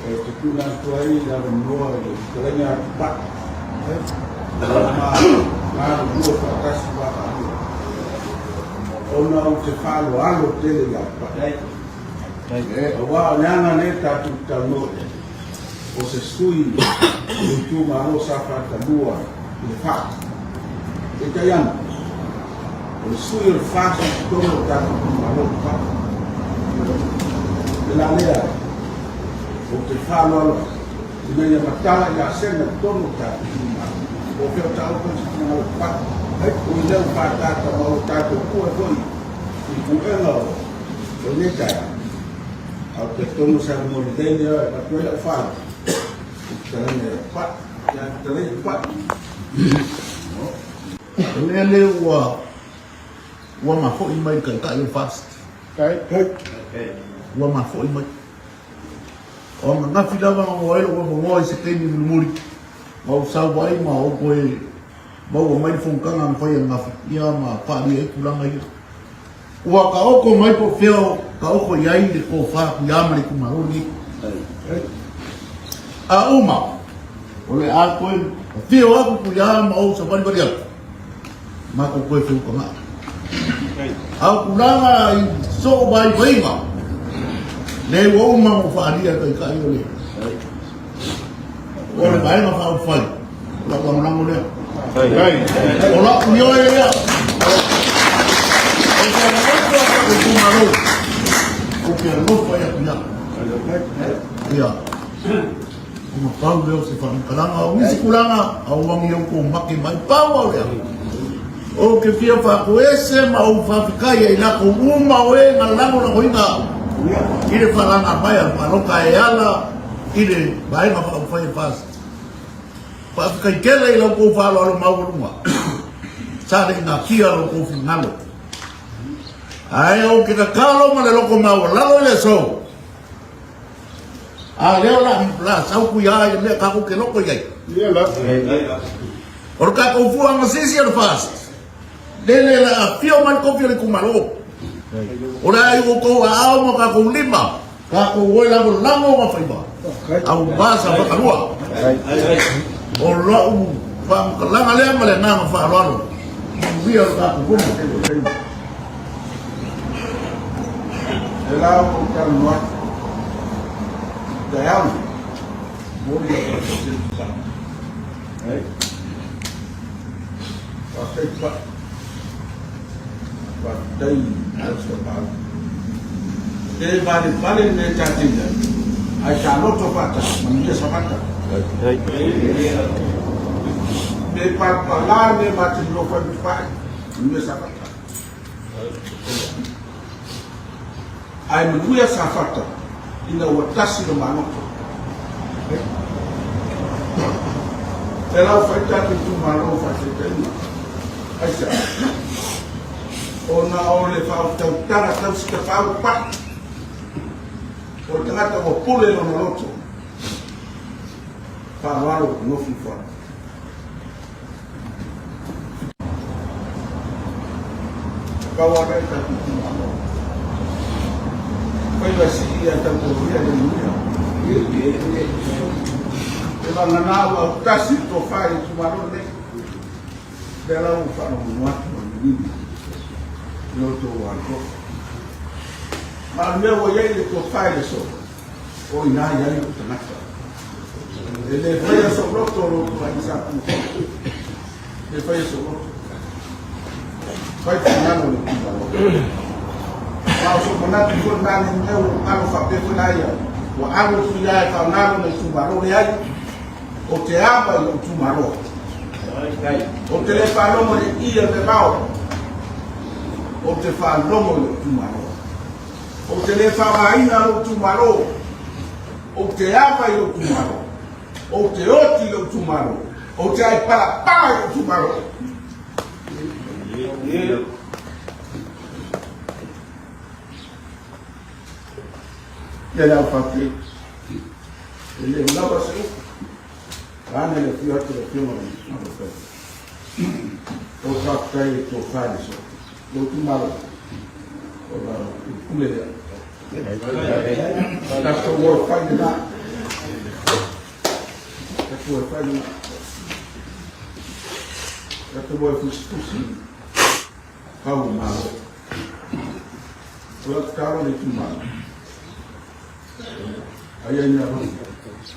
E te tuuina atu ai le avanoa i le fetalaiga a Tupai ua ma galulue faatasi vaavaalua ona ou te faaaloalo tele ia Tupai. Aua o le aga lea tatou te talanoa i ai, o se sui o le itumalo sa faatalua i le FAST. Peitai ane, o le sui o le FAST i totonu o le tatou itumalo o Tupai. O le la lea, ou te faaaloalo ai, ina ia matala ia Sena i totonu o le tatou itumalo. Po o fea o taoto ai se finagalo o Tupai. Ui lea ua faaataata ma ua tatou pue foi i puega o lenei taeao. Ae ou te talitonu sa momoli lelei lea e avatu ai lau faaaloalo i fetalaiga ia Tupai. Ia fetalai Tupai. O lea lea ua ua mafo'i mai le Taitai o le FAST. Ua mafo'i mai. O ananafi lava na maua ai lou avanoa i se taimi mulimuli ma ou sau ai ma ou toe maua mai le fonotaga na fai ananafi, ia ma faaalia ai tulaga ia. Ua taoto mai po o fea o taoto i ai le tofa Tuia ma le itumalo lenei. A uma, o le a toe afio atu Tuia ma ou savalivali atu, matou toe feutaga'i. A o tulaga i soo vaivaiga, lea ua uma ona ou faaalia e Taitai o le O le Vaega Faaupufai, o lau lagolago lea. O lau ioe lea. Ou te alofa i lou itumalo. Ou te alofa ia Tuia. Ia. Ona pau lea o se faamatalaga. O nisi tulaga, aua ne i outou make mai. Pau au lea. Ou te fia faatoese ma ou faafetai ia i latou uma o e na lagolagoina au i le faalaga mai a le palota e ala i le Vaega Faaupufai e FAST. Faafetai tele i la outou faaaloalo maualuga sa le i natia lo outou finagalo. Ae ou te tatalo ma le loto maualalo i le aso, a lea o le a sau Tuia i le mea tatou te loto i ai. O le tatou fua gasisi o le FAST, lele le a afio mai le tofi o le itumalo. O le a i outou aao ma tatou lima, tatou o e lagolago ma faiva, aua sa fatalua. O lau faamatalaga lea ma le agaga faaaloalo. Manuia le tatou fono. E la ua ou talanoa atu i le taeao nei, momoli lau faafetai tele Tupai. Faafetai Tupai. Faafetai Ausapau. E valevale le mea ta te i ai, ae ta loto faatasi, manuia Safata. Pe palapala le mea ma te nofo ai ma Tupai, manuia Safata. Ae manuia Safata ina ua tasi lo ma loto. E lau fai tatou itumalo faataitaiga. Aisea? Ona o le faautautaga tausi tafaau pai. O le tagata ua pule lona loto. Faaaloalo nofi faa. Pau lava lea i tatou itumalo. Faiva sii ia tautoria le manuia. E vagana ua autasi le tofa i le itumalo lenei. Lea la ua faalogologo atu ma le manino i lo outou alolofa. Ma o le mea ua i ai le tofa i le aso, o i ina i ai lou tagata. E le faia sou loto lo outou aiga sa Tunumafono. E le faia sou loto. Fai finagalo o le itumalo. Ma o sou manatu foi lena ne i mea ua alo faapea foi la ia, ua alo atu ia e faaaoga lona itumalo, leai. Ou te ava i lou itumalo. Ou te le faalogo i le i a le vavao. Ou te faalogo i lou itumalo. Ou te le faaaogaina lou itumalo. Ou te ava i lou itumalo. Ou te oti i lou itumalo. Ou te ai palapala i lou itumalo. Ia le au faafetai. E le o lava se upu. Vaeane le afio atu o le Afioga i le Faafetai. O faafetai i le tofa i le aso. Lou itumalo, o la pule lea. Tatou ola fai lena. Atua e fai lena. E te o e tusitusi kau o malo. O lau tatalo le itumalo. Aia ina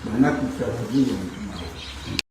manatu fealofania o le itumalo.